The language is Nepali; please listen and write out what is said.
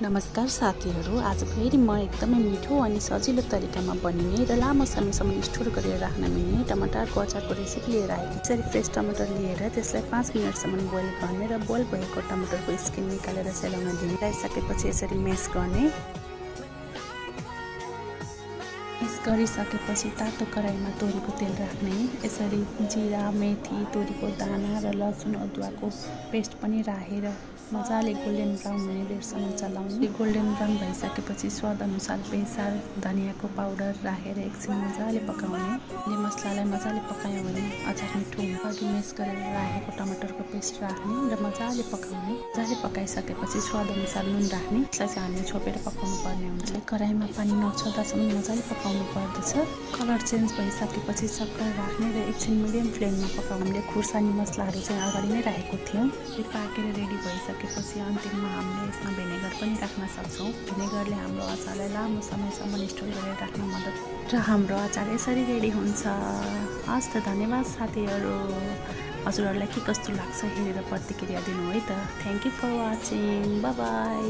नमस्कार साथीहरू, आज फेरि म एकदमै मिठो अनि सजिलो तरिकामा बनिने र लामो समयसम्म स्टोर गरेर राख्न मिल्ने टमाटरको अचारको रेसिपी लिएर आएँ। यसरी फ्रेस टमाटर लिएर त्यसलाई 5 मिनटसम्म बोइल गर्ने र बोइल भएको टमाटरको स्किन निकालेर सेलाउन दिने। लगाइसकेपछि यसरी मेस गर्ने। मेस गरिसकेपछि तातो कराईमा तोरीको तेल राख्ने। यसरी जिरा, मेथी, तोरीको दाना र लसुन अदुवाको पेस्ट पनि राखेर मजाले गोल्डन ब्राउन हुने बेरसम्म चलाउने। गोल्डन ब्राउन भइसकेपछि स्वाद अनुसार बेसार धनियाको पाउडर राखेर एकछिन मजाले पकाउने। मसलालाई मजाले पकायो भने अचार मिठो हुन्छ। अघि मेस गरेर राखेको टमाटरको पेस्ट राख्ने र मजाले पकाउने। मजाले पकाइसकेपछि स्वाद अनुसार नुन राख्ने। यसलाई चाहिँ हामीले छोपेर पकाउनु पर्ने हुन्छ। कराईमा पानी नछोड्दासम्म मजाले पकाउनु पर्दछ। कलर चेन्ज भइसकेपछि सक्कर राख्ने र एकछिन मिडियम फ्लेममा पकाउने। हामीले खुर्सानी मसलाहरू चाहिँ अगाडि नै राखेको थियौँ। त्यो पाकेर रेडी भइसकेपछि अन्तिममा हामीले यसमा भिनेगर पनि राख्न सक्छौँ। भिनेगरले हाम्रो अचारलाई लामो समयसम्म स्टोर गरेर राख्न मद्दत र हाम्रो अचार यसरी रेडी हुन्छ। हस् त, धन्यवाद साथीहरू। हजुरहरूलाई के कस्तो लाग्छ हेरेर प्रतिक्रिया दिनु है त। Thank you for watching. Bye by.